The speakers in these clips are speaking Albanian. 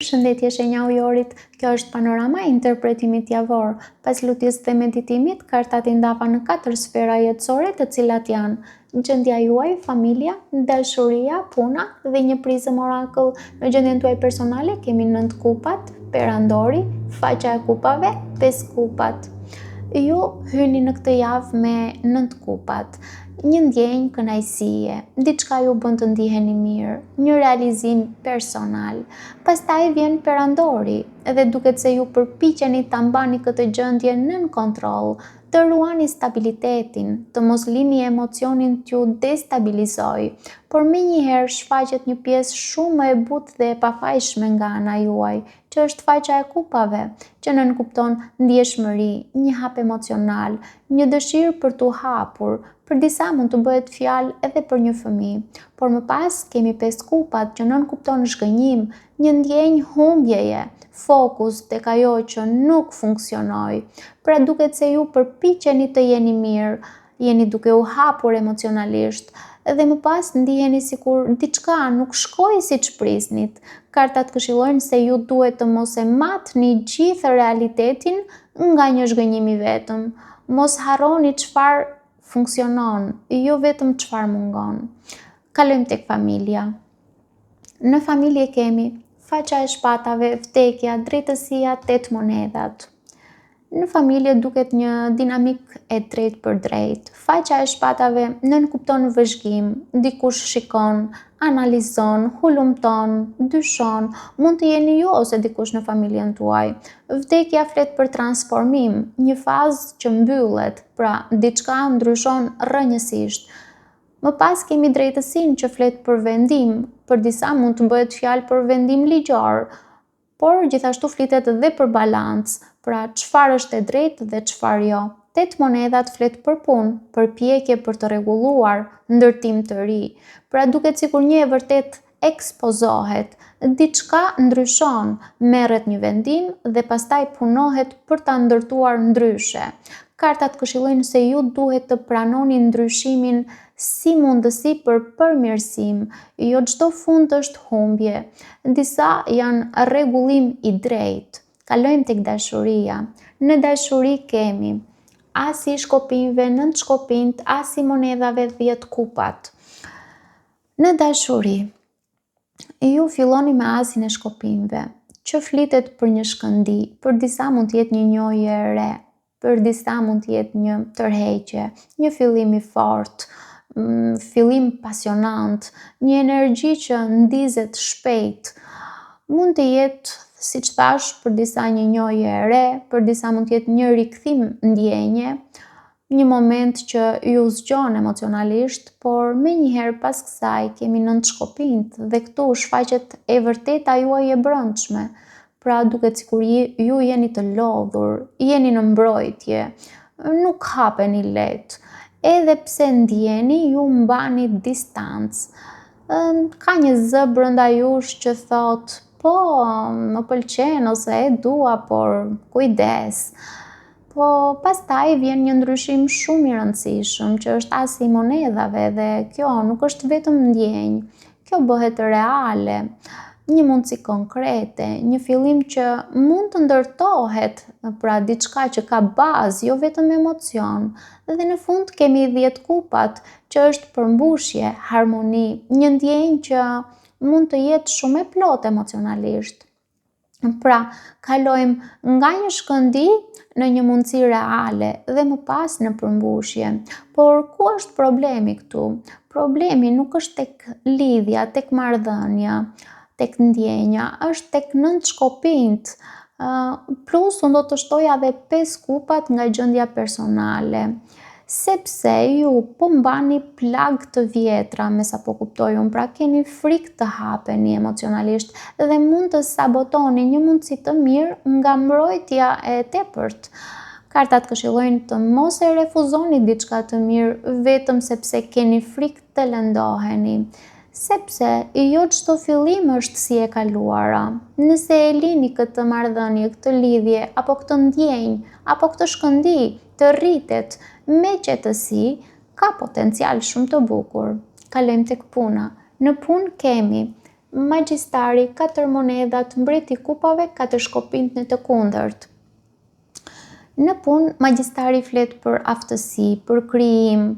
Përshëndetje shenja e ujorit, kjo është panorama e interpretimit javor. Pas lutjes dhe meditimit, kartat i ndava në katër sfera jetësore të cilat janë gjendja juaj, familja, dashuria, puna dhe një prizëm orakull. Në gjendjen tuaj personale kemi 9 kupat, perandori, faqja e kupave, 5 kupat. Ju hyni në këtë javë me 9 kupat. Një ndjenjë kënaqësie, diçka ju bën të ndiheni mirë, një realizim personal. Pastaj vjen perandori dhe duket se ju përpiqeni ta mbani këtë gjendje nën kontroll, të ruani stabilitetin, të mos lini emocionin t'ju destabilizojë, por menjëherë shfaqet një pjesë shumë më e butë dhe e pafajshme nga ana juaj, që është faqja e kupave, që nënkupton ndjeshmëri, një hap emocional, një dëshirë për t'u hapur, për disa mund të bëhet fjalë edhe për një fëmijë. Por më pas kemi pesë kupat që nënkupton zhgënjim, një ndjenjë humbjeje, fokus tek ajo që nuk funksionoi. Pra duket se ju përpiqeni të jeni mirë, jeni duke u hapur emocionalisht dhe më pas ndiheni sikur diçka nuk shkoi siç prisnit. Kartat këshillojnë se ju duhet të mos e matni gjithë realitetin nga një zhgënjim i vetëm. Mos harroni çfarë funksionon, jo vetëm çfarë mungon. Kalojmë tek familja. Në familje kemi faqja e shpatave, vdekja, drejtësia, tetë monedhat. Në familje duket një dinamikë e drejtpërdrejtë. Faqja e shpatave nënkupton vëzhgim, dikush shikon, analizon, hulumton, dyshon, mund të jeni ju ose dikush në familjen tuaj. Vdekja flet për transformim, një fazë që mbyllet, pra diçka ndryshon rrënjësisht. Më pas kemi drejtësinë që flet për vendim, për disa mund të bëhet fjalë për vendim ligjor, por gjithashtu flitet dhe për balancë, pra çfarë është e drejtë dhe çfarë jo. Tetë monedhat flet për punë, përpjekje për të rregulluar, ndërtim të ri. Pra duket sikur një e vërtetë ekspozohet, diçka ndryshon, merret një vendim dhe pastaj punohet për ta ndërtuar ndryshe. Kartat këshillojnë se ju duhet të pranoni ndryshimin si mundësi për përmirësim, jo çdo fund është humbje. Disa janë rregullim i drejtë. Kalojmë tek dashuria. Në dashuri kemi asi i shkopinjve, nëntë shkopinjtë, asi i monedhave, 10 kupat. Në dashuri, ju filloni me asin e shkopinjve, që flitet për një shkëndijë, për disa mund të jetë një njohje e re, për disa mund të jetë një tërheqje, një fillim i fortë, mm, fillim pasionant, një energji që ndizet shpejt. Mund të jetë, siç thashë, për disa një njohje e re, për disa mund të jetë një rikthim ndjenje, një moment që ju zgjon emocionalisht, por menjëherë pas kësaj kemi nëntë shkopinjtë dhe këtu shfaqet e vërteta juaj e brendshme. Pra duket sikur ju jeni të lodhur, jeni në mbrojtje, nuk hapeni lehtë. Edhe pse ndjeni, ju mbani distancë. Ka një zë brenda jush që thotë, po, më pëlqen ose e dua, por kujdes. Po pastaj vjen një ndryshim shumë i rëndësishëm, që është asi i monedhave dhe kjo nuk është vetëm ndjenjë, kjo bëhet reale, një mundësi konkrete, një fillim që mund të ndërtohet, pra diçka që ka bazë, jo vetëm emocion. Dhe në fund kemi 10 kupat, që është përmbushje, harmoni, një ndjenjë që mund të jetë shumë e plotë emocionalisht. Pra, kalojmë nga një shkëndijë në një mundësi reale dhe më pas në përmbushje. Por ku është problemi këtu? Problemi nuk është tek lidhja, tek marrëdhënia, tek ndjenja, është tek nëntë shkopinjtë. Plus unë do të shtoja dhe pesë kupat nga gjendja personale sepse ju po mbani plagë të vjetra, me sa po kuptoj unë, pra keni frikë të hapeni emocionalisht dhe mund të sabotoni një mundësi të mirë nga mbrojtja e tepërt. Kartat këshillojnë të mos e refuzoni diçka të mirë vetëm sepse keni frikë të lëndoheni, sepse jo çdo fillim është si e kaluara. Nëse e lini këtë marrëdhënie, këtë lidhje apo këtë ndjenjë apo këtë shkëndijë të rritet me qetësi, ka potencial shumë të bukur. Kalojmë tek puna. Në punë kemi. Magjistari, katër monedhat, mbreti i kupave, katër shkopinjtë në të kundërt. Në punë, magjistari flet për aftësi, për krijim,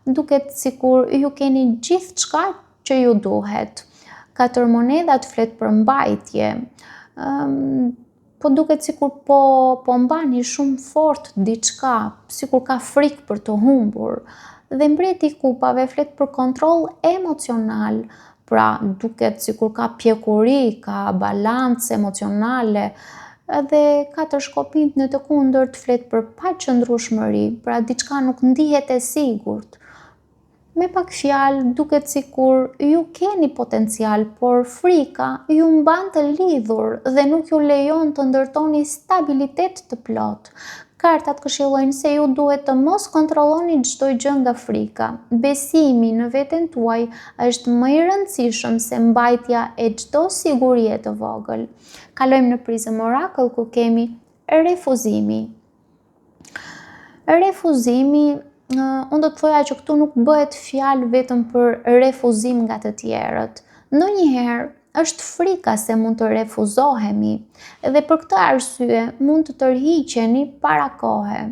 duket sikur ju keni gjithçka që ju duhet. Katër monedhat flet për mbajtje. Po duket sikur po po mbani shumë fort diçka, sikur ka frikë për të humbur. Dhe mbreti i kupave flet për kontroll emocional, pra duket sikur ka pjekuri, ka balancë emocionale, dhe katër shkopinjtë në të kundërt flet për paqëndrueshmëri, pra diçka nuk ndihet e sigurt. Me pak fjalë, duket sikur ju keni potencial, por frika ju mban të lidhur dhe nuk ju lejon të ndërtoni stabilitet të plotë. Kartat këshillojnë se ju duhet të mos kontrolloni çdo gjë nga frika. Besimi në veten tuaj është më i rëndësishëm se mbajtja e çdo sigurie të vogël. Kalojmë në Prism Oracle ku kemi refuzimi. Refuzimi, unë do të thoja që këtu nuk bëhet fjalë vetëm për refuzim nga të tjerët. Ndonjëherë është frika se mund të refuzohemi dhe për këtë arsye mund të tërhiqeni para kohe.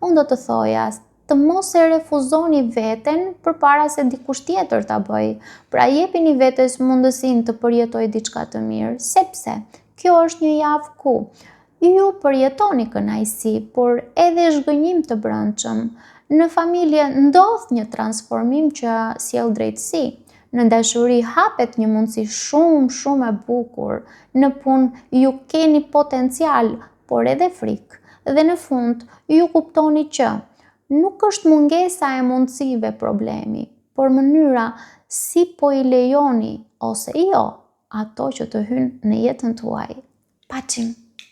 Unë do të thoja të mos e refuzoni veten përpara se dikush tjetër ta bëjë. Pra jepini vetes mundësinë të përjetojë diçka të mirë, sepse kjo është një javë ku Ju përjetoni kënaqësi, por edhe zhgënjim të brendshëm. Në familje ndodh një transformim që sjell drejtësi. Në dashuri hapet një mundësi shumë shumë e bukur. Në punë ju keni potencial, por edhe frikë. Dhe në fund ju kuptoni që nuk është mungesa e mundësive problemi, por mënyra si po i lejoni ose jo ato që të hyjnë në jetën tuaj. Paçim!